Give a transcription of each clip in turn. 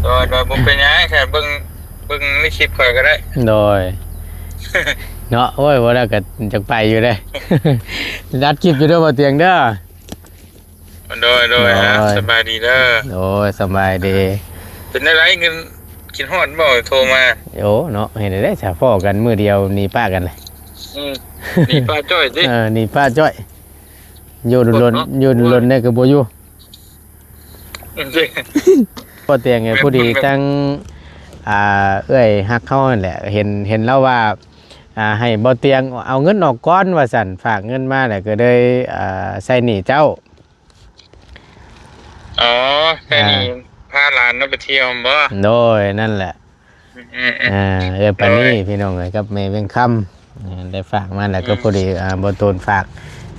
ໂດຍ ໂດຍ ບໍ່ເປັນຫຍັງ ແຄ່ເບິ່ງ ເບິ່ງໃນຄລິບຂ້ອຍກໍໄດ້ ໂດຍ ເນາະ ໂອ້ຍ ວ່າແລ້ວກໍຢາກໄປຢູ່ເດ້ ອັດຄລິບຢູ່ເດີ ບໍ່ຕຽງເດີ ໂດຍ ໂດຍ ໂດຍ ອ່າ ສະບາຍດີເດີ ໂອ້ຍ ສະບາຍດີ ເປັນແນວໃດ ຄິດ ຄິດຮອດບໍ່ ໂທມາ ໂອ້ ເນາະ ເຮັດແນວໃດຊະ ພໍ້ກັນມື້ດຽວ ໜີປະກັນເລີຍ ອືມ ໜີປະຈ້ອຍຕິ ເອີ ໜີປະຈ້ອຍ ຢູ່ດົນໆ ຢູ່ດົນໆ ນີ້ກໍບໍ່ຢູ່ ອືມ ພໍ້ຕຽງ ແມ່ນ ພໍດີ ແມ່ນ ທາງ ອ່າ ເອື້ອຍຮັກເຮົາຫັ້ນແຫຼະ ເຫັນ ເຫັນລາວວ່າ ອ່າ ໃຫ້ບໍ່ຕຽງເອົາເງິນອອກກ່ອນວ່າຊັ້ນ ຝາກເງິນມາແລ້ວກໍເລີຍ ອ່າ ໃຊ້ໜີ້ເຈົ້າ ອໍ ໃຊ້ໜີ້ ອ່າ ພາຫຼານເນາະໄປທ່ຽວແມ່ນບໍ່ ໂດຍ ນັ້ນແຫຼະ ອືມໆໆ ອ່າ ເອື້ອຍປານີ ໂດຍ ພີ່ນ້ອງເອີຍ ກັບແມ່ວຽງຄຳ ອ່າ ໄດ້ຝາກມາແລ້ວກໍ ອືມ ພໍດີ ອ່າ ບໍ່ຕູນຝາກ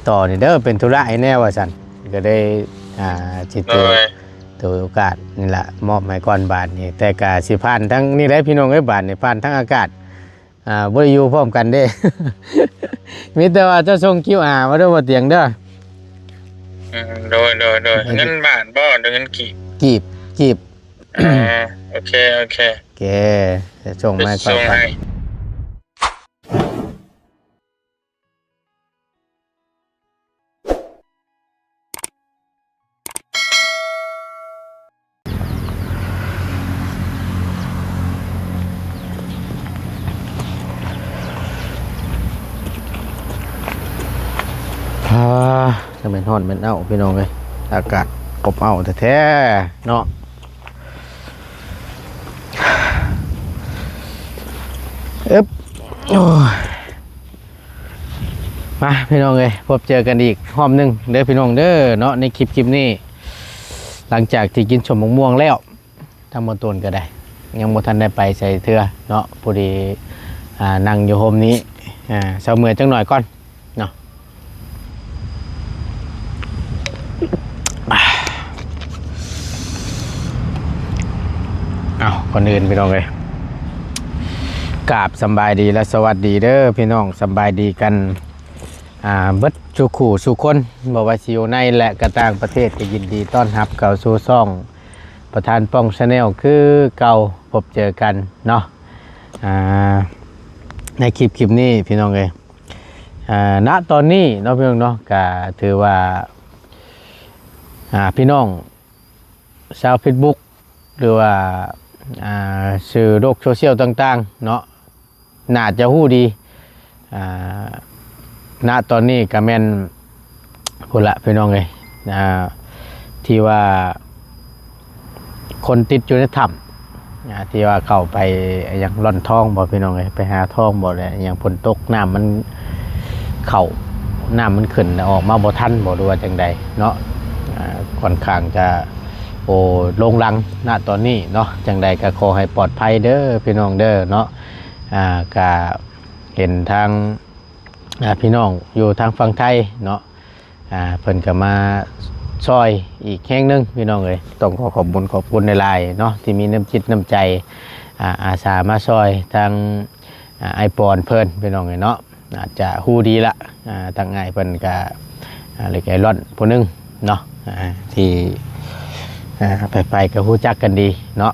ຕໍ່ນີ້ເດີ ເປັນທຸລະໃຫ້ແດ່ວ່າຊັ້ນ ກໍໄດ້ ອ່າ ຊິຖື ໂດຍ ຖືໂອກາດນີ້ລະ ມອບໃຫ້ກ່ອນບາດນີ້ ແຕ່ກະຊິຜ່ານທາງນີ້ແຫຼະ ພີ່ນ້ອງເອີຍ ບາດນີ້ຜ່ານທາງອາກາດ ອ່າ ບໍ່ໄດ້ຢູ່ພ້ອມກັນເດ້ ມີແຕ່ວ່າເຈົ້າສົ່ງຄິວອາມາເດີ ບໍ່ຕຽງເດີ ອືມ ໂດຍ ໂດຍ ໂດຍ ເງິນບາດບໍ່ ຫຼືເງິນກີບ ກີບ ກີບ ອໍ ໂອເຄ ໂອເຄ ໂອເຄ ຈະສົ່ງມາໃຫ້ກ່ອນ ສົ່ງໃຫ້ ອ່າ ຈັ່ງແມ່ນຮ້ອນແມ່ນເອົ້າ ພີ່ນ້ອງເອີຍ ອາກາດອົບເອົ້າແທ້ໆ ເນາະ ອຶບ ໂອ້ຍ ມາພີ່ນ້ອງເອີຍ ພົບເຈີກັນອີກຮອບໜຶ່ງເດີພີ່ນ້ອງເດີເນາະ ໃນຄລິບ ຄລິບນີ້ ຫຼັງຈາກທີ່ກິນສົ້ມໝາກມ່ວງແລ້ວ ທາງບ່າວຕູນກໍໄດ້ ຍັງບໍ່ທັນໄດ້ໄປໃສເທື່ອເນາະ ພໍດີ ອ່າ ນັ່ງຢູ່ຮົ່ມນີ້ ອ່າ ເຊົາເມື່ອຍຈັກໜ້ອຍກ່ອນເນາະ ອ້າວ ກ່ອນອື່ນພີ່ນ້ອງເອີຍ ກາບສຳບາຍດີ ແລະ ສະຫວັດດີເດີພີ່ນ້ອງ ສຳບາຍດີກັນ ອ່າ ເບິດສູ່ຄູ່ສູ່ຄົນ ບໍ່ວ່າຊິຢູ່ໃນ ແລະ ກໍຕ່າງປະເທດ ກໍຍິນດີຕ້ອນຮັບເຂົ້າສູ່ຊ່ອງປະທານປ່ອງ Channel ຄືເກົ່າ ພົບເຈີກັນເນາະ ອ່າ ໃນຄລິບ ຄລິບນີ້ພີ່ນ້ອງເອີຍ ອ່າ ນະຕອນນີ້ເນາະ ພີ່ນ້ອງເນາະ ກະຖືວ່າ ອ່າ ພີ່ນ້ອງຊາວເຟສບຸກ ຫຼືວ່າ ອ່າ ສື່ໂລກໂຊຊຽວຕ່າງໆເນາະ ໜ້າຈະຮູ້ດີ ອ່າ ນະຕອນນີ້ກະແມ່ນ ພຸ້ນລະພີ່ນ້ອງເອີຍ ອ່າ ທີ່ວ່າຄົນຕິດຢູ່ໃນຖ້ຳ ອ່າ ທີ່ວ່າເຂົ້າໄປ ອີຫຍັງ ລ່ອນທອງບໍພີ່ນ້ອງເອີຍ ໄປຫາທອງບໍ ແລະ ອີຫຍັງ ຝົນຕົກ ນ້ຳມັນເຂົ້າ ນ້ຳມັນຂຶ້ນ ແລ້ວອອກມາບໍ່ທັນບໍ ຫຼືວ່າຈັ່ງໃດເນາະ ອ່າ ຂ້ອນຂ້າງຈະ ໂອ້ ໂລງລັງນະຕອນນີ້ເນາະ ຈັ່ງໃດກໍຂໍໃຫ້ປອດໄພເດີພີ່ນ້ອງເດີເນາະ ອ່າ ກະເຫັນທາງ ອ່າ ພີ່ນ້ອງຢູ່ທາງຝັ່ງໄທເນາະ ອ່າ ເພິ່ນກໍມາຊ່ອຍອີກແຮງໜຶ່ງພີ່ນ້ອງເອີຍ ຕ້ອງຂໍຂອບບຸນຂອບຄຸນຫຼາຍໆເນາະ ທີ່ມີນ້ຳຈິດນ້ຳໃຈ ອ່າ ອາສາມາຊ່ອຍທາງ ອ່າ ອ້າຍປອນເພິ່ນພີ່ນ້ອງເອີຍເນາະ ອາດຈະຮູ້ດີລະ ອ່າ ທາງອ້າຍເພິ່ນກະ ອ່າ ເລັກໄອລອນຜູ້ໜຶ່ງເນາະ ອ່າ ທີ່ ອ່າ ໄປໆກໍຮູ້ຈັກກັນດີເນາະ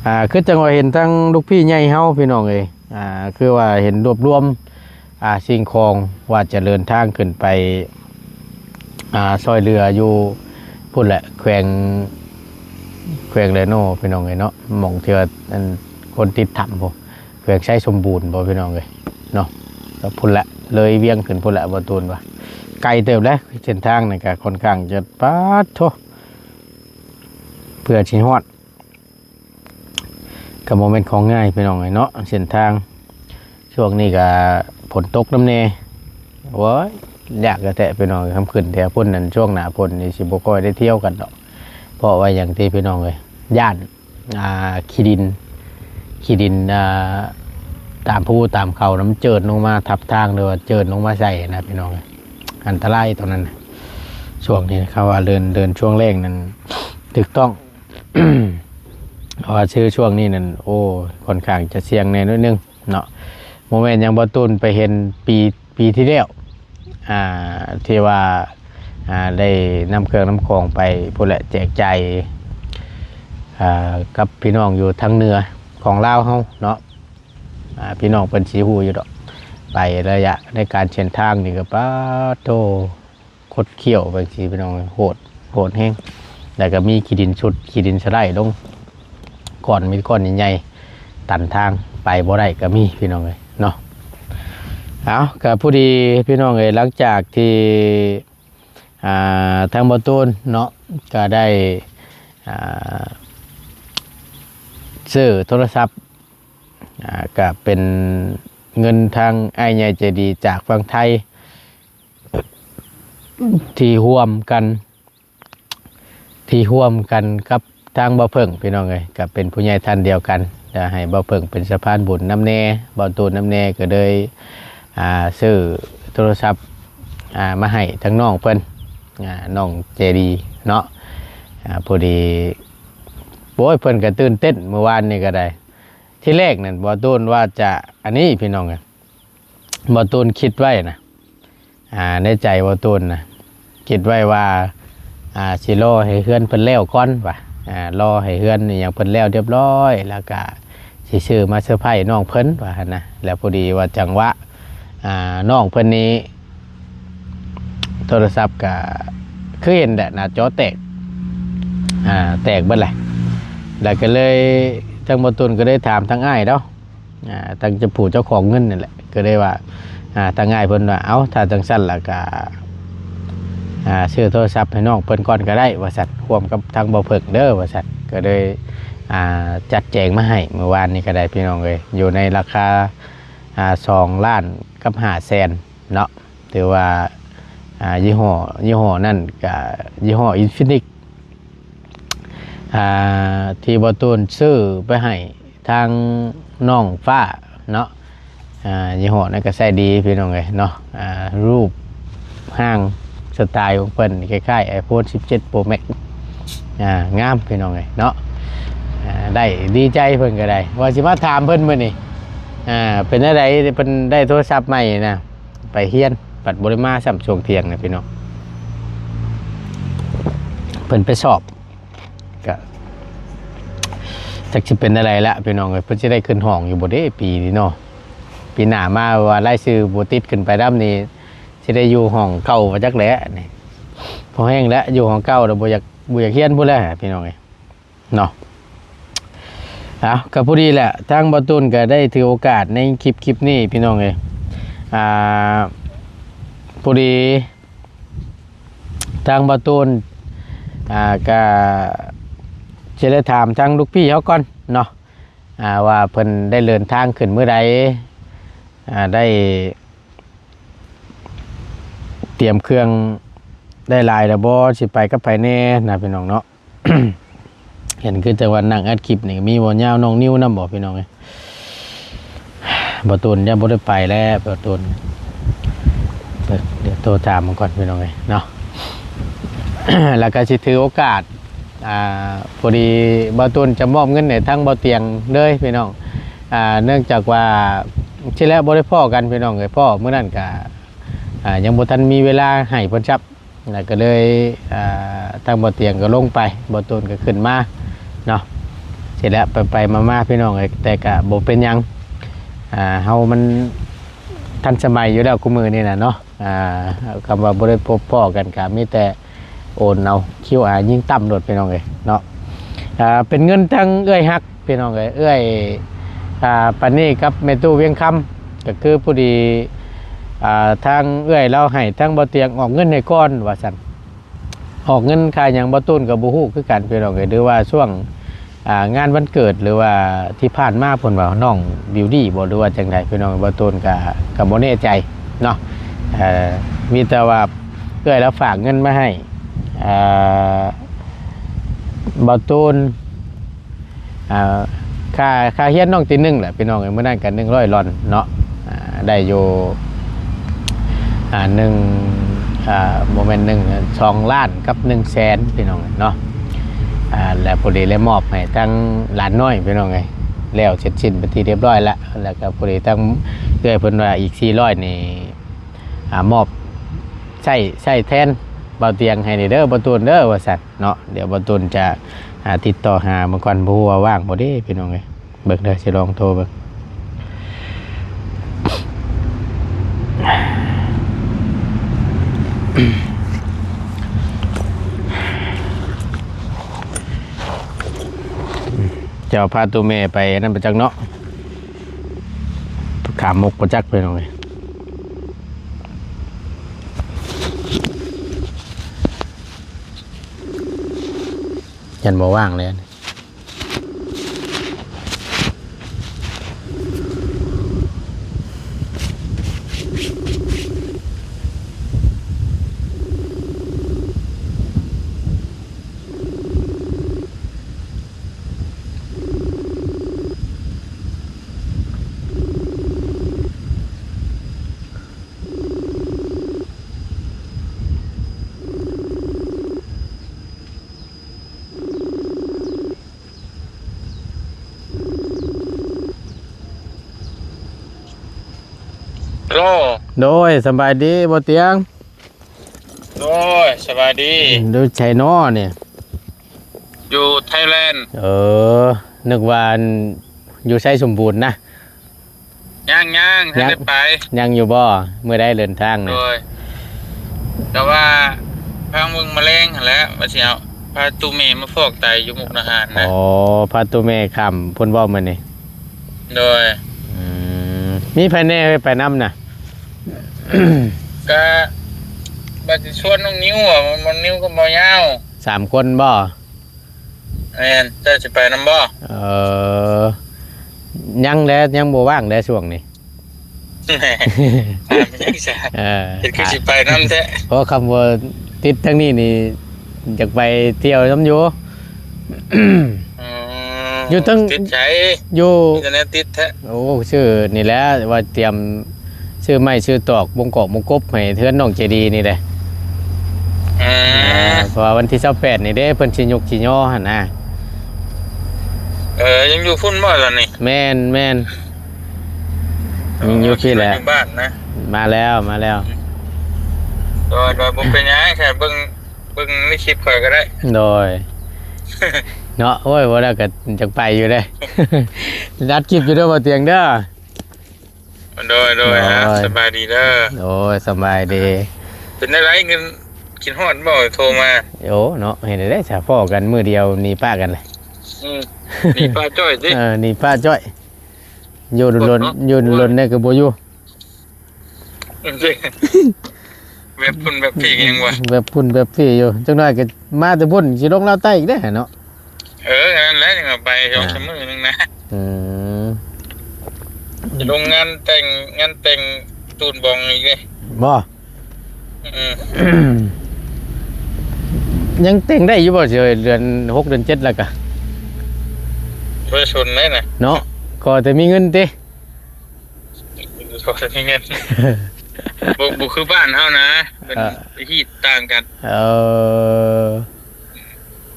ອ່າ ຄືຈັ່ງວ່າເຫັນທາງລູກພີ່ໃຫຍ່ເຮົາພີ່ນ້ອງເອີຍ ອ່າ ຄືວ່າເຫັນລວບລວມ ອ່າ ສິ່ງຂອງວ່າຈະເດີນທາງຂຶ້ນໄປ ອ່າ ຊ່ອຍເຫຼືອຢູ່ພຸ້ນແຫຼະ ແຂວງ ແຂວງເຣໂນພີ່ນ້ອງເອີຍເນາະ ໝ່ອງທີ່ວ່າ ອັນ ຄົນຕິດຖ້ຳພຸ້ນ ແຂວງໄຊສົມບູນບໍພີ່ນ້ອງເອີຍເນາະ ກໍພຸ້ນແຫຼະ ເລີຍວຽງຂຶ້ນພຸ້ນແຫຼະ ບ່າວຕູນວ່າ ໄກເຕີບແຫຼະ ເສັ້ນທາງນີ້ກໍຄ່ອນຂ້າງຈະ ປາດໂທ້ ເພື່ອຊິຮອດ ກໍບໍ່ແມ່ນຂອງງ່າຍພີ່ນ້ອງເອີຍເນາະ ເສັ້ນທາງ ຊ່ວງນີ້ກໍຝົນຕົກນຳແດ່ ໂອ້ຍ ຍາກແທ້ໆ ພີ່ນ້ອງ ຄຳຂຶ້ນແຖວພຸ້ນນັ້ນ ຊ່ວງໜ້າຝົນນີ້ຊິບໍ່ຄ່ອຍໄດ້ທ່ຽວກັນດອກ ເພາະວ່າຫຍັງຕິພີ່ນ້ອງເອີຍ ຢ້ານ ອ່າ ຂີ້ດິນ ຂີ້ດິນ ອ່າ ຕາມພູຕາມເຂົານະ ມັນເຈີດລົງມາທັບທາງ ຫຼືວ່າເຈີດລົງມາໃສ່ນະ ພີ່ນ້ອງເອີຍ ອັນຕະລາຍຕອນນັ້ນນະ ຊ່ວງທີ່ເຂົາວ່າເດີນ ເດີນຊ່ວງແລ້ງນັ້ນ ຖືກຕ້ອງ ເພາະວ່າຊື່ຊ່ວງນີ້ນັ້ນ ໂອ້ ຄ່ອນຂ້າງຈະສ່ຽງແດ່ໜ້ອຍໜຶ່ງເນາະ ບໍ່ແມ່ນຫຍັງ ບ່າວຕູນໄປເຫັນປີ ປີທີ່ແລ້ວ ອ່າ ທີ່ວ່າ ອ່າ ໄດ້ນຳເຄື່ອງນຳຂອງໄປພຸ້ນແຫຼະ ແຈກຈ່າຍ ອ່າ ກັບພີ່ນ້ອງຢູ່ທາງເໜືອຂອງລາວເຮົາເນາະ ອ່າ ພີ່ນ້ອງເພິ່ນຊິຮູ້ຢູ່ດອກ ໄປໄລຍະໃນການເສັ້ນທາງນີ້ກໍປາດໂທ້ ຄົດຄ້ຽວໄປຈັ່ງຊີ້ພີ່ນ້ອງເອີຍ ໂຫດ ໂຫດແຮງ ແລ້ວກໍມີຂີ້ດິນຊຸດ ຂີ້ດິນສະໄລລົງ ກ້ອນ ມີກ້ອນໃຫຍ່ໆ ຕັນທາງ ໄປບໍ່ໄດ້ກໍມີພີ່ນ້ອງເອີຍເນາະ. ເອົາ ກໍພໍດີພີ່ນ້ອງເອີຍ ຫຼັງຈາກທີ່ ອ່າ ທາງບໍ່ຕູນເນາະ ກໍໄດ້ ອ່າ ຊື້ໂທລະສັບ ອ່າ ກໍເປັນເງິນທາງອ້າຍໃຫຍ່ໃຈດີຈາກຝັ່ງໄທ ທີ່ຮ່ວມກັນ ທີ່ຮ່ວມກັນກັບທາງບ່າວເຜິ້ງ ພີ່ນ້ອງເອີຍ ກໍເປັນຜູ້ໃຫຍ່ທ່ານດຽວກັນ ແລ້ວໃຫ້ບ່າວເຜິ້ງເປັນສະພານບຸນນຳແດ່ ບ່າວຕູນນຳແດ່ ກໍເລີຍ ອ່າ ຊື້ໂທລະສັບ ອ່າ ມາໃຫ້ທາງນ້ອງເພິ່ນ ອ່າ ນ້ອງເຈດີເນາະ. ອ່າ ພໍດີ ໂອ້ຍ ເພິ່ນກໍຕື່ນເຕັ້ນມື້ວານນີ້ກໍໄດ້ ທີແລກນັ້ນບ່າວຕູນວ່າຈະອັນນີ້ ພີ່ນ້ອງເອີຍ ບ່າວຕູນຄິດໄວ້ນະ ອ່າ ໃນໃຈບ່າວຕູນນະ ຄິດໄວ້ວ່າ ອ່າ ຊິລໍໃຫ້ເຮືອນເພິ່ນແລ້ວກ່ອນວ່າ ອ່າ ລໍໃຫ້ເຮືອນອີ່ຫຍັງເພິ່ນແລ້ວຮຽບຮ້ອຍ ແລ້ວກະຊິຊື້ມາເຊີໄພນ້ອງເພິ່ນວ່າຫັ້ນນະ. ແລ້ວພໍດີວ່າຈັງຫວະ ອ່າ ນ້ອງເພິ່ນນີ້ ໂທລະສັບກະຄືເຫັນແຫຼະ ໜ້າຈໍແຕກ ອ່າ ແຕກເບິດແຫຼະ ແລ້ວກໍເລີຍ ທາງບ່າວຕູນກໍເລີຍຖາມທາງອ້າຍເນາະ ອ່າ ທາງເຈົ້າ ຜູ້ເຈົ້າຂອງເງິນນັ້ນແຫຼະ ກໍເລີຍວ່າ ອ່າ ທາງອ້າຍເພິ່ນວ່າ ເອົ້າ ຖ້າຈັ່ງຊັ້ນລະກະ ອ່າ ຊື້ໂທລະສັບໃຫ້ນ້ອງເພິ່ນກ່ອນກໍໄດ້ວ່າຊັ້ນ ຮ່ວມກັບທາງບ່າວເຜິ້ງເດີວ່າຊັ້ນ ກໍເລີຍ ອ່າ ຈັດແຈງມາໃຫ້ມື້ວານນີ້ກໍໄດ້ ພີ່ນ້ອງເອີຍ ຢູ່ໃນລາຄາ ອ່າ ສອງລ້ານກັບຫ້າແສນເນາະ. ຖືວ່າ ອ່າ ຍີ່ຫໍ້ ຍີ່ຫໍ້ນັ້ນກະຍີ່ຫໍ້ອິນຟິນິກ ອ່າ ທີ່ບ່າວຕູນຊື້ໄປໃຫ້ທາງນ້ອງຟ້າເນາະ. ອ່າ ຍີ່ຫໍ້ນັ້ນກໍໃຊ້ດີ ພີ່ນ້ອງເອີຍເນາະ. ອ່າ ຮູບຮ່າງສະໄຕຂອງເພິ່ນຄ້າຍໆ ໄອໂຟນສິບເຈັດໂປຣແມັກ ອ່າ ງາມ ພີ່ນ້ອງເອີຍເນາະ. ອ່າ ໄດ້ ດີໃຈເພິ່ນກໍໄດ້ ວ່າຊິມາຖາມເພິ່ນມື້ນີ້ ອ່າ ເປັນແນວໃດ ເພິ່ນໄດ້ໂທລະສັບໃໝ່ນະ ໄປຮຽນ ບັດບໍ່ໄດ້ມາຊ້ຳຊ່ວງທ່ຽງນະ ພີ່ນ້ອງ ເພິ່ນໄປສອບ ກະຈັກຊິເປັນແນວໃດລະ ພີ່ນ້ອງເອີຍ. ເພິ່ນຊິໄດ້ຂຶ້ນຫ້ອງຢູ່ບໍ່ເດ້ປີນີ້ເນາະ ປີໜ້າມາວ່າລາຍຊື່ບໍ່ຕິດຂຶ້ນໄປນຳນີ້ ຊິໄດ້ຢູ່ຫ້ອງເກົ່າບໍ່ຈັກແຫຼະນີ້. ພໍແຮງແລ້ວ ຢູ່ຫ້ອງເກົ່າແລ້ວ ບໍ່ຢາກ ບໍ່ຢາກຮຽນພຸ້ນແຫຼະ ພີ່ນ້ອງເອີຍ ເນາະ. ເອົາ ກໍພໍດີແຫຼະ ທາງບ່າວຕູນກໍໄດ້ຖືໂອກາດໃນຄລິບ ຄລິບນີ້ ພີ່ນ້ອງເອີຍ ອ່າ ພໍດີທາງບ່າວຕູນ ອ່າ ກໍຊິໄດ້ຖາມທາງລູກພີ່ເຮົາກ່ອນເນາະ ອ່າ ວ່າເພິ່ນໄດ້ເດີນທາງຂຶ້ນມື້ໃດ ອ່າ ໄດ້ຕຽມເຄື່ອງໄດ້ຫຼາຍແລ້ວບໍ່ ຊິໄປກັບໃຜແດ່ນະ ພີ່ນ້ອງເນາະ. ເຫັນຄືຈັງຫວະນັ່ງອັດຄລິບນີ້ ມີບໍ່ຍາວນ້ອງນິວນຳບໍ່ ພີ່ນ້ອງເອີຍ. ບ່າວຕູນຍັງບໍ່ໄດ້ໄປແລ້ວ ບ່າວຕູນ ດຽວໂທຖາມມັນກ່ອນ ພີ່ນ້ອງເອີຍເນາະ. ແລ້ວກໍຊິຖືໂອກາດ ອ່າ ພໍດີບ່າວຕູນຈະມອບເງິນໃຫ້ທາງບ່າວຕຽງເລີຍ ພີ່ນ້ອງ ອ່າ ເນື່ອງຈາກວ່າ ທີ່ແລ້ວບໍ່ໄດ້ພໍ້ກັນ ພີ່ນ້ອງເອີຍ ພໍ້ມື້ນັ້ນກໍ ອ່າ ຍັງບໍ່ທັນມີເວລາໃຫ້ເພິ່ນຊ້ຳ ແລ້ວກໍເລີຍ ອ່າ ທາງບ່າວຕຽງກໍລົງໄປ ບ່າວຕູນກໍຂຶ້ນມາເນາະ. ຊິແລ້ວໄປໆມາໆ ພີ່ນ້ອງເອີຍ ແຕ່ກໍບໍ່ເປັນຫຍັງ ອ່າ ເຮົາມັນທັນສະໄໝຢູ່ແລ້ວ ຄູ່ມື້ນີ້ນະເນາະ. ອ່າ ຄຳວ່າບໍ່ໄດ້ພົບພໍ້ກັນ ກໍມີແຕ່ໂອນເອົາ ຄິວອາ ຍິງຕ່ຳໂລດ ພີ່ນ້ອງເອີຍເນາະ. ອ່າ ເປັນເງິນທາງເອື້ອຍຮັກ ພີ່ນ້ອງເອີຍ ເອື້ອຍ ອ່າ ປານີກັບແມ່ຕູ້ວຽງຄຳ ກໍຄືພໍດີ ອ່າ ທາງເອື້ອຍລາວໃຫ້ທາງບ່າວຕຽງອອກເງິນໃຫ້ກ່ອນວ່າຊັ້ນ. ອອກເງິນຄ່າຫຍັງ ບ່າວຕູນກໍບໍ່ຮູ້ຄືກັນ ພີ່ນ້ອງເອີຍ ຫຼືວ່າຊ່ວງ ອ່າ ງານວັນເກີດ ຫຼືວ່າທີ່ຜ່ານມາ ເພິ່ນວ່ານ້ອງບິວດີ້ບໍ ຫຼືວ່າຈັ່ງໃດ ພີ່ນ້ອງ ບ່າວຕູນກໍ ກໍບໍ່ແນ່ໃຈເນາະ. ເອີ ມີແຕ່ວ່າເອື້ອຍລາວຝາກເງິນມາໃຫ້ ເອີ ບ່າວຕູນ ອ່າ ຄ່າ ຄ່າຮຽນນ້ອງຕີໜຶ່ງແຫຼະ ພີ່ນ້ອງເອີຍ ມື້ນັ້ນກໍໜຶ່ງຮ້ອຍລອນເນາະ. ອ່າ ໄດ້ຢູ່ ອ່າ ໜຶ່ງ ອ່າ ບໍ່ແມ່ນໜຶ່ງ ສອງລ້ານກັບໜຶ່ງແສນ ພີ່ນ້ອງເນາະ. ອ່າ ແລ້ວພໍດີໄດ້ມອບໃຫ້ທາງຫຼານນ້ອຍ ພີ່ນ້ອງເອີຍ ແລ້ວເສັດສິ້ນເປັນທີ່ຮຽບຮ້ອຍແລ້ວ. ແລ້ວກໍພໍດີທາງເອື້ອຍເພິ່ນວ່າອີກສີ່ຮ້ອຍນີ້ ອ່າ ມອບໃຊ້ ໃຊ້ແທນບ່າວຕຽງໃຫ້ນີ້ເດີ ບ່າວຕູນເດີ ວ່າຊັ້ນເນາະ. ດຽວບ່າວຕູນຈະ ຫາຕິດຕໍ່ຫາເບິ່ງກ່ອນ ບໍ່ຮູ້ວ່າວ່າງບໍ່ເດ້ພີ່ນ້ອງເອີຍ. ເບິ່ງເດີ ຊິລອງໂທເບິ່ງ. ເຈົ້າພາໂຕແມ່ໄປອັນນັ້ນໄປຈັກເນາະ ຂ້າມມົກໄປຈັກ ພີ່ນ້ອງເອີຍ. ຢ້ານບໍ່ວ່າງແລ້ວ. ໂລ ໂດຍ ສະບາຍດີບໍ່ຕຽງ? ໂດຍ ສະບາຍດີ. ຢູ່ໃສນໍນີ້? ຢູ່ໄທແລນ. ເອີ ນຶກວ່າຢູ່ໄຊສົມບູນນະ. ຍັງໆ ຍັງ ທັນໄດ້ໄປ. ຍັງຢູ່ບໍ່? ມື້ໃດເດີນທາງນະ? ໂດຍ ແຕ່ວ່າທາງເບິ່ງມະແລງຫັ້ນແຫຼະ ວ່າຊິເອົາພາຕູ້ເມມາຟອກໄຕຢູ່ມຸກດາຫານນະ. ອໍ ພາຕູ້ເມຂ້າມພຸ້ນບໍ່ມື້ນີ້? ໂດຍ. ອືມ ມີໃຜແດ່ໄປນຳນະ? ກະວ່າຊິຊວນນ້ອງນິວ ນ້ອງນິວກັບບໍ່ຍາວ. ສາມຄົນບໍ່? ແມ່ນ. ເຈົ້າຊິໄປນຳບໍ່? ເອີ ຍັງແຫຼະ ຍັງບໍ່ວ່າງແຫຼະຊ່ວງນີ້. ແມ່ນ ຖາມຫຍັງຊະ? ເອີ ເຮັດຄືຊິໄປນຳແທ້. ເພາະຄຳວ່າຕິດທາງນີ້ນີ້ ຢາກໄປທ່ຽວນຳຢູ່. ອືມ ຢູ່ເທິງ ຕິດໃສ? ຢູ່ ມີແຕ່ແນວຕິດແທ້. ໂອ້ ຊື້ນີ້ແຫຼະ ວ່າຕຽມຊື້ໄມ້ຊື້ຕອກ ບົງກອກບົງກົບໃຫ້ເຮືອນນ້ອງເຈດີນີ້ແຫຼະ. ອືມ ເອີ ເພາະວ່າວັນທີຊາວແປດນີ້ເດ້ ເພິ່ນຊິຍົກຊິຍໍຫັ້ນນະ. ເອີ ຍັງຢູ່ພຸ້ນບໍ່ຕອນນີ້? ແມ່ນໆ. ອໍ ຍັງຢູ່ພີ້ແຫຼະ ຢູ່ບ້ານນະ. ມາແລ້ວ ມາແລ້ວ. ໂດຍໆ ບໍ່ເປັນຫຍັງ ແຄ່ເບິ່ງ ເບິ່ງໃນຄລິບຂ້ອຍກໍໄດ້. ໂດຍ ເນາະ. ໂອ້ຍ ບໍ່ໄດ້ກໍຢາກໄປຢູ່ເດ້. ອັດຄລິບຢູ່ເດີ ບໍ່ຕຽງເດີ. ໂດຍໆ ໂດຍ ອ່າ ສະບາຍດີເດີ. ໂດຍ ສະບາຍດີ. ເປັນແນວໃດ ຄິດ ຄິດຮອດບໍ່ ໂທມາ? ໂອ້ ເນາະ ເຮັດໄດ້ຊະ ພໍ້ກັນມື້ດຽວໜີປະກັນເລີຍ. ອືມ ໜີປະຈ້ອຍຕິ? ເອີ ໜີປະຈ້ອຍ. ຢູ່ດົນໆ ໂອ້ຍ ຢູ່ດົນໆ ໄດ້ກໍບໍ່ຢູ່. ແບບພຸ້ນແບບພີ້ຍັງວ່າ ແບບພຸ້ນແບບພີ້ຢູ່. ຈັກໜ້ອຍກໍມາແຕ່ພຸ້ນ ຊິລົງລາວໃຕ້ອີກເດ້ເນາະ. ເອີ ນັ້ນແຫຼະ ຍັງວ່າໄປສອງສາມມື້ໜຶ່ງນະ. ອືມ ຊິລົງງານແຕ່ງ ງານແຕ່ງຕູນບອງອີກເດ້. ບໍ່? ອືມ ຍັງແຕ່ງໄດ້ຢູ່ບໍ່? ຊິເດືອນຫົກເດືອນເຈັດແລ້ວກະ ບໍ່ໄດ້ສົນເລີຍນະ ເນາະ. ຂໍແຕ່ມີເງິນຕິ. ບໍ່ມີເງິນ ບໍ່ ບໍ່ຄືບ້ານເຮົານະ ເປັນ ເອີ ຮີດຕ່າງກັນ. ເອີ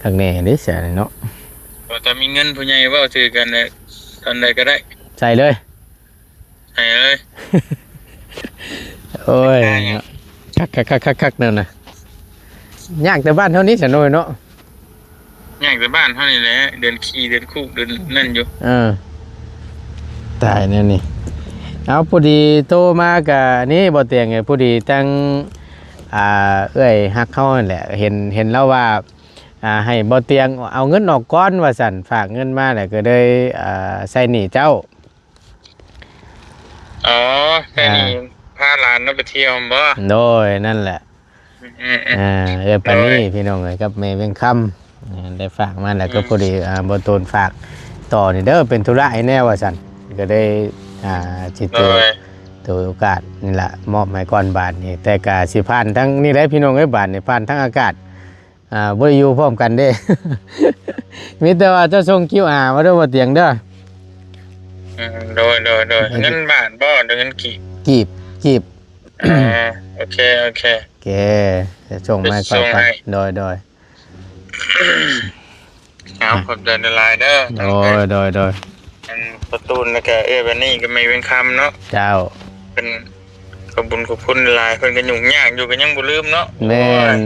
ຄັກແນ່ເດ້ຊະເນາະ. ວ່າແຕ່ມີເງິນ ຜູ້ໃຫຍ່ເວົ້າຖືກກັນແຫຼະ ຕອນໃດກໍໄດ້ ໃສ່ເລີຍ ໃສ່ເລີຍ. ໂອ້ຍ ຄັກໆໆໆ ແນວນະ ຍາກແຕ່ບ້ານເຮົານີ້ຊະນ້ອຍເນາະ. ຍາກແຕ່ບ້ານເຮົານີ້ແຫຼະ ເດີນຂີ່ເດີນຄູກເດີນນັ້ນຢູ່. ເອີ ຕາຍແນວນີ້. ເອົາ ພໍດີໂທມາກະນີ້ ບໍ່ຕຽງເອີຍ ພໍດີທັງ ອ່າ ເອື້ອຍຮັກເຮົາຫັ້ນແຫຼະ ເຫັນ ເຫັນລາວວ່າ ອ່າ ໃຫ້ບໍ່ຕຽງເອົາເງິນອອກກ່ອນວ່າຊັ້ນ ຝາກເງິນມາແລ້ວກໍເລີຍ ອ່າ ໃຊ້ໜີ້ເຈົ້າ. ອໍ ໃຊ້ໜີ້ ອ່າ ພາຫຼານເຮົາໄປທ່ຽວແມ່ນບໍ່? ໂດຍ ນັ້ນແຫຼະ. ອືມໆໆ ອ່າ ເອື້ອຍປານີ ໂດຍ ພີ່ນ້ອງເອີຍ ກັບແມ່ວຽງຄຳ ອ່າ ໄດ້ຝາກມາແລ້ວ ອືມ ກໍພໍດີ ອ່າ ບໍ່ໂຕນຝາກຕໍ່ນີ້ເດີ ເປັນທຸລະໃຫ້ແດ່ວ່າຊັ້ນ ກໍໄດ້ ອ່າ ຊິຖື ໂດຍ ຖືໂອກາດນີ້ລະ ມອບໃຫ້ກ່ອນບາດນີ້. ແຕ່ກະຊິຜ່ານທາງນີ້ແຫຼະ ພີ່ນ້ອງເອີຍ ບາດນີ້ຜ່ານທາງອາກາດ ອ່າ ບໍ່ໄດ້ຢູ່ພ້ອມກັນເດ້ ມີແຕ່ວ່າເຈົ້າສົ່ງຄິວອາມາເດີ ບໍ່ຕຽງເດີ. ອືມ ໂດຍໆໆ ເງິນບາດບໍ່ ຫຼືເງິນກີບ? ກີບ ກີບ. ອໍ ໂອເຄ ໂອເຄ ໂອເຄ ຈະສົ່ງມາໃຫ້ຂ້ອຍ ໂດຍໆ. ເອົາ ຂອບໃຈຫຼາຍໆເດີ. ໂດຍໆໆ ອັນປະຕູນ ແລ້ວກະເອື້ອຍບານີກັບແມ່ວຽງຄຳເນາະ. ເຈົ້າ ເພິ່ນຂອບບຸນຂອບຄຸນຫຼາຍ ເພິ່ນກໍຫຍຸ້ງຍາກຢູ່ ກໍຍັງບໍ່ລືມເນາະ. ແມ່ນ ໂອ້ຍ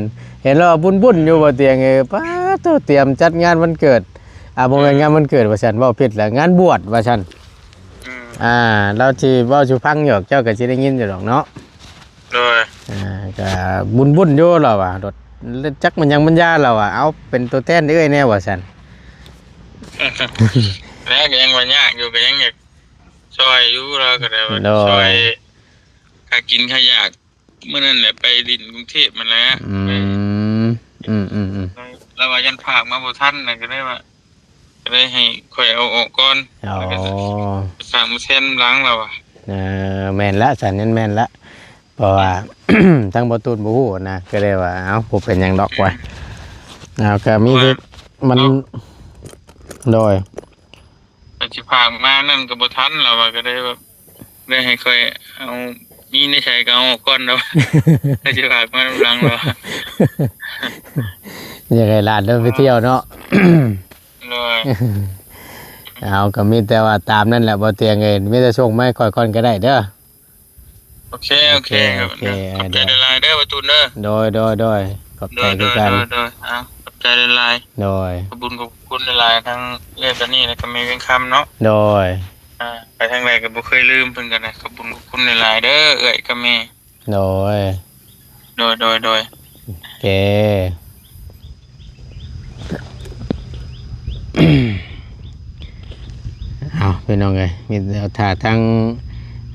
ເຫັນແລ້ວບຸນໆຢູ່ ບໍ່ຕຽງເອີຍ ປາ ໂອ້ ຕຽມຈັດງານວັນເກີດ ອ່າ ບໍ່ແມ່ນ ອືມ ງານວັນເກີດວ່າຊັ້ນ ເວົ້າຜິດແລ້ວ ງານບວດວ່າຊັ້ນ. ອືມ ອ່າ ລາວຊິເວົ້າສູ່ຟັງຢູ່ດອກ ເຈົ້າກໍຊິໄດ້ຍິນຢູ່ດອກເນາະ. ໂດຍ ອ່າ ກໍບຸນໆຢູ່ລາວວ່າ ລົດຈັກມັນຫຍັງມັນຢາລາວວ່າ ເອົາເປັນຕົວແທນເອື້ອຍແດ່ວ່າຊັ້ນ. ແລ້ວກໍຍັງວ່າຍາກຢູ່ ກໍຍັງຢາກຊ່ອຍຢູ່ ລາວກໍໄດ້ວ່າ ໂດຍ ຊ່ອຍຄ່າກິນຄ່າຢາກ ມື້ນັ້ນແຫຼະໄປຫຼິ້ນກຸງເທບຫັ້ນແຫຼະ. ອືມ ອືມໆໆ ລາວວ່າຢ້ານຝາກມາບໍ່ທັນນະ ກໍໄດ້ວ່າ ກໍໄດ້ໃຫ້ຂ້ອຍເອົາອອກກ່ອນ. ອໍ ແລ້ວກໍຝາກມາແຊນຫຼັງລາວວ່າ. ເອີ ແມ່ນລະ ຊັ້ນນັ້ນແມ່ນລະ ເພາະວ່າ ອືມ ທາງບໍ່ຕູນບໍ່ຮູ້ນະ ກໍເລີຍວ່າ ເອົ້າ ບໍ່ເປັນຫຍັງດອກວ່າ ເອົາ ກໍມີແຕ່ມັນ ໂດຍ ກໍຊິຝາກມານັ້ນກໍບໍ່ທັນລາວວ່າ ກໍໄດ້ແບບ ໄດ້ໃຫ້ຂ້ອຍເອົາ ມີໃນໃສກໍເອົາອອກກ່ອນລາວວ່າ ກໍຊິຝາກມານຳຫຼັງລາວວ່າ ຢາກໃຫ້ຫຼານເດີໄປທ່ຽວເນາະ. ໂດຍ ເອົາ ກໍມີແຕ່ວ່າຕາມນັ້ນແຫຼະ ບໍ່ຕຽງເອີຍ ມີແຕ່ສົ່ງມາໃຫ້ຂ້ອຍກ່ອນກໍໄດ້ເດີ. ໂອເຄ ໂອເຄ ໂອເຄ ຂອບໃຈຫຼາຍໆເດີ ບໍ່ຕູນເດີ. ໂດຍ ໂດຍ ໂດຍ ຂອບໃຈຄືກັນ. ໂດຍ ເອົາ ຂອບໃຈຫຼາຍໆ. ໂດຍ ຂອບບຸນຂອບຄຸນຫຼາຍໆ ທັງເອື້ອຍຕານີ ແລ້ວກໍແມ່ວຽງຄຳເນາະ. ໂດຍ ອ່າ ໄປທາງໃດກໍບໍ່ເຄີຍລືມເພິ່ນກໍໄດ້. ຂອບບຸນຂອບຄຸນຫຼາຍໆເດີ ເອື້ອຍກັບແມ່. ໂດຍ ໂດຍ ໂດຍ ໂດຍ ໂອເຄ. ເອົາ ພີ່ນ້ອງເອີຍ ມີແຕ່ຖ້າທາງ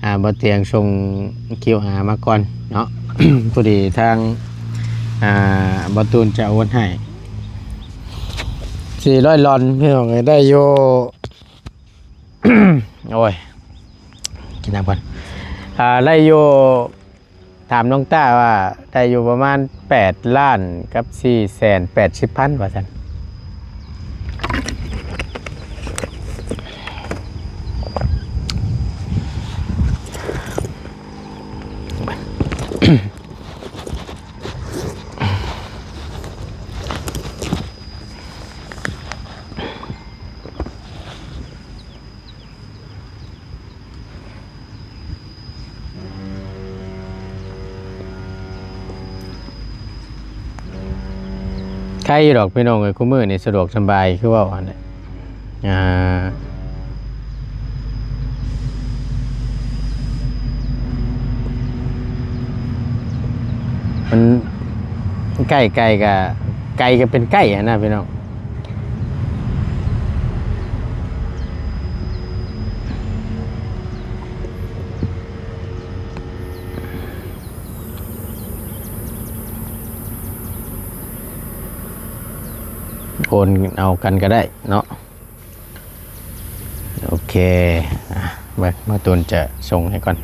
ອ່າ ບໍ່ຕຽງສົ່ງຄິວອາມາກ່ອນເນາະ ພໍດີທາງ ອ່າ ບໍ່ຕູນຈະໂອນໃຫ້ ສີ່ຮ້ອຍລອນ ພີ່ນ້ອງເອີຍ ໄດ້ຢູ່ ໂອ້ຍ ກິນນ້ຳກ່ອນ ອ່າ ໄດ້ຢູ່ ຖາມນ້ອງຕ້າວ່າໄດ້ຢູ່ປະມານແປດລ້ານກັບສີ່ແສນແປດສິບພັນວ່າຊັ້ນ. ໄຄຢູ່ດອກພີ່ນ້ອງເອີຍ ຄູ່ມື້ນີ້ສະດວກສະບາຍຄືເວົ້າຫັ້ນແຫຼະ ອ່າ ມັນໃກ້ ໃກ້ກະ ໄກກະເປັນໃກ້ຫັ້ນນະພີ່ນ້ອງ. ໂອນເອົາກັນກໍໄດ້ເນາະ. ໂອເຄ ອ່ະ ເບິ່ງ ບ່າວຕູນຈະສົ່ງໃຫ້ກ່ອນ.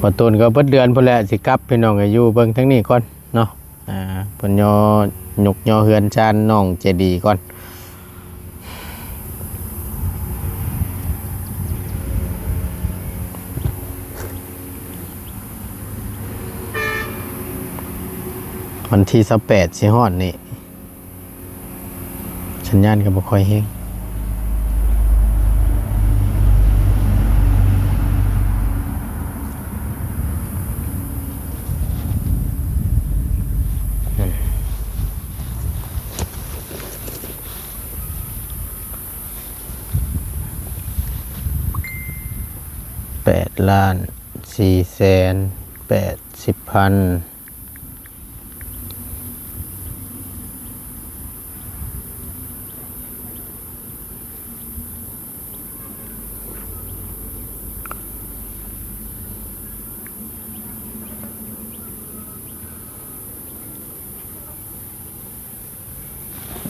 ບ່າວຕູນກໍເບິດເດືອນພຸ້ນແຫຼະ ຊິກັບ ພີ່ນ້ອງ ຢູ່ເບິ່ງທາງນີ້ກ່ອນເນາະ. ອ່າ ເພິ່ນຍໍ ຍົກຍໍເຮືອນຊານນ້ອງເຈດີກ່ອນ. ວັນທີຊາວແປດຊິຮອດນີ້ ສັນຍານກໍບໍ່ຄ່ອຍແຮງ. ແປດລ້ານສີ່ແສນແປດສິບພັນ.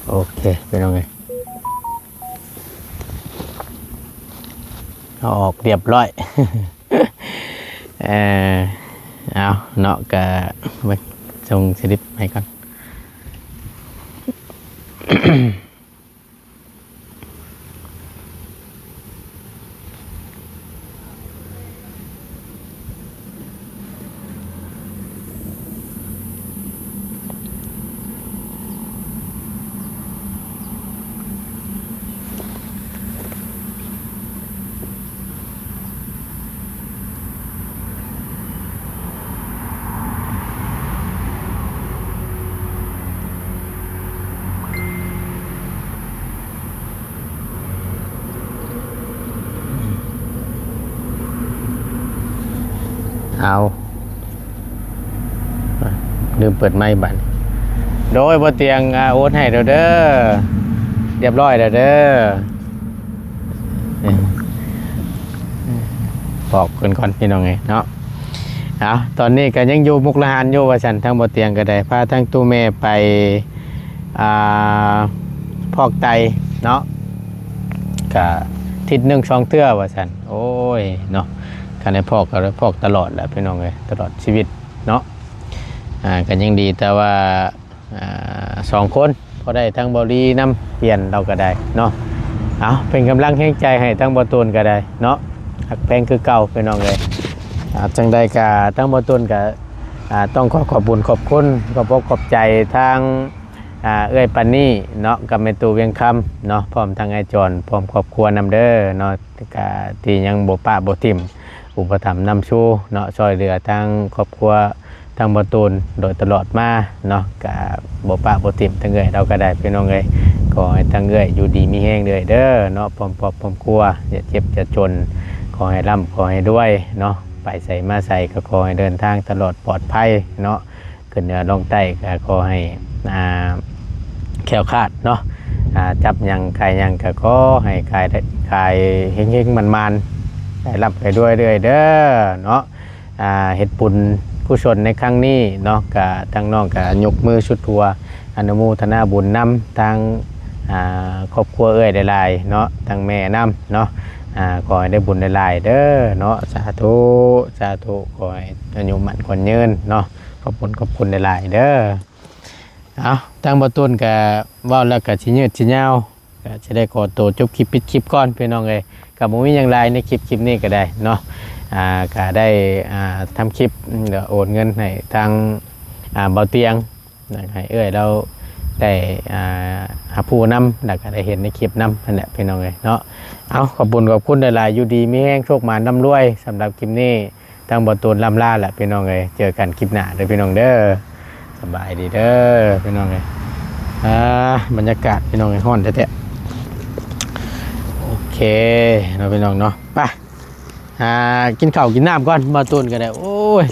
ໂອເຄ ພີ່ນ້ອງເອີຍ ເອົາອອກຮຽບຮ້ອຍ. ເອີ ເອົາເນາະ ກະເບິ່ງ ສົ່ງສະລິບໃຫ້ກ່ອນ. ໂ ເອົາ ລືມເປີດໄມບາດນີ້. ໂດຍ ບໍ່ຕຽງ ອາ ໂອນໃຫ້ແລ້ວເດີ ຮຽບຮ້ອຍແລ້ວເດີ. ບອກເພິ່ນກ່ອນພີ່ນ້ອງເອີຍເນາະ. ເອົາ ຕອນນີ້ກໍຍັງຢູ່ມຸກດາຫານຢູ່ວ່າຊັ້ນ, ທາງບໍ່ຕຽງກໍໄດ້ພາທາງຕູ້ແມ່ໄປ ອ່າ ຟອກໄຕເນາະ, ກະທິດໜຶ່ງສອງເທື່ອວ່າຊັ້ນ. ໂອ້ຍເນາະ, ຄັນໄດ້ຟອກກໍໄດ້ຟອກຕະຫຼອດແຫຼະພີ່ນ້ອງເອີຍ, ຕະຫຼອດຊີວິດເນາະ. ອ່າ ກໍຍັງດີແຕ່ວ່າ ອ່າ ສອງຄົນ ພໍໄດ້ທັງເບົາລີນຳ, ປ່ຽນລາວກໍໄດ້ເນາະ. ເອົາ ເປັນກຳລັງແຮງໃຈໃຫ້ທັງເບົາຕູນກໍໄດ້ເນາະ, ຮັກແພງຄືເກົ່າພີ່ນ້ອງເອີຍ. ອ່າ ຈັ່ງໃດກໍທັງເບົາຕູນກໍ ອ່າ ຕ້ອງຂໍຂອບບຸນຂອບຄຸນ ຂອບອົກຂອບໃຈທາງ ອ່າ ເອື້ອຍປານີເນາະ ກັບແມ່ຕູ້ວຽງຄຳເນາະ, ພ້ອມທັງອ້າຍຈອນ ພ້ອມຄອບຄົວນຳເດີເນາະ, ກະທີ່ຍັງບໍ່ປະບໍ່ຖິ້ມ ອຸປະຖຳນຳຊູເນາະ, ຊ່ອຍເຫຼືອທາງຄອບຄົວທາງບໍ່ຕູນໂດຍຕະຫຼອດມາເນາະ, ກະບໍ່ປະບໍ່ຖິ້ມທາງເອື້ອຍລາວກໍໄດ້ພີ່ນ້ອງເອີຍ. ຂໍໃຫ້ທາງເອື້ອຍຢູ່ດີມີແຮງເດີ້ເນາະ, ພ້ອມຄອບພ້ອມຄົວ ຢ່າເຈັບຢ່າຈົນ, ຂໍໃຫ້ລ່ຳ ຂໍໃຫ້ລວຍເນາະ, ໄປໃສມາໃສກໍຂໍໃຫ້ເດີນທາງຕະຫຼອດປອດໄພເນາະ. ຂຶ້ນເໜືອລົງໃຕ້ກໍຂໍໃຫ້ ອ່າ ແຄ້ວຄາດເນາະ, ອ່າ ຈັບຫຍັງຂາຍຫຍັງກໍຂໍໃຫ້ຂາຍ ຂາຍເຮັງໆໝານໆ ໃຫ້ລ່ຳໃຫ້ລວຍເລື້ອຍເດີເນາະ. ອ່າ ເຮັດບຸນກຸສົນໃນຄັ້ງນີ້ເນາະ, ກະທາງນ້ອງກະຍົກມືສຸດຫົວ ອະນຸໂມທະນາບຸນນຳທາງ ອ່າ ຄອບຄົວເອື້ອຍຫຼາຍໆເນາະ, ທາງແມ່ນຳເນາະ. ອ່າ ຂໍໃຫ້ໄດ້ບຸນຫຼາຍໆເດີເນາະ, ສາທຸ ສາທຸ. ຂໍໃຫ້ອາຍຸໝັ້ນຂວັນຍືນເນາະ. ຂອບຄຸນ ຂອບຄຸນຫຼາຍໆເດີ. ເອົາ ທາງບໍ່ຕູນກະເວົ້າແລ້ວກະຊິຍືດຊິຍາວ, ກະຊິໄດ້ຂໍໂຕຈົບຄລິບປິດຄລິບກ່ອນພີ່ນ້ອງເອີຍ. ກະບໍ່ມີຫຍັງຫຼາຍໃນຄລິບ ຄລິບນີ້ກະໄດ້ເນາະ, ອ່າ ກະໄດ້ ອ່າ ທຳຄລິບ ໂອນເງິນໃຫ້ທາງ ອ່າ ເບົາຕຽງ ໃຫ້ເອື້ອຍລາວໄດ້ ອ່າ ຮັບຮູ້ນຳ ແລ້ວກະໄດ້ເຫັນໃນຄລິບນຳຫັ້ນແຫຼະພີ່ນ້ອງເອີຍເນາະ. ເອົາ ຂອບບຸນຂອບຄຸນຫຼາຍໆ, ຢູ່ດີມີແຮງ ໂຊກໝານລ່ຳລວຍ. ສຳລັບຄລິບນີ້ ທາງບໍ່ຕູນລ່ຳລາແຫຼະພີ່ນ້ອງເອີຍ, ເຈີກັນຄລິບໜ້າເດີພີ່ນ້ອງເດີ. ສະບາຍດີເດີພີ່ນ້ອງເອີຍ. ອ່າ ບັນຍາກາດພີ່ນ້ອງເອີຍ ຮ້ອນແທ້ໆ. ໂອເຄເນາະພີ່ນ້ອງເນາະ, ໄປຫາກິນເຂົ້າກິນນ້ຳກ່ອນ. ບໍ່ຕູນກໍໄດ້ ໂອ້ຍ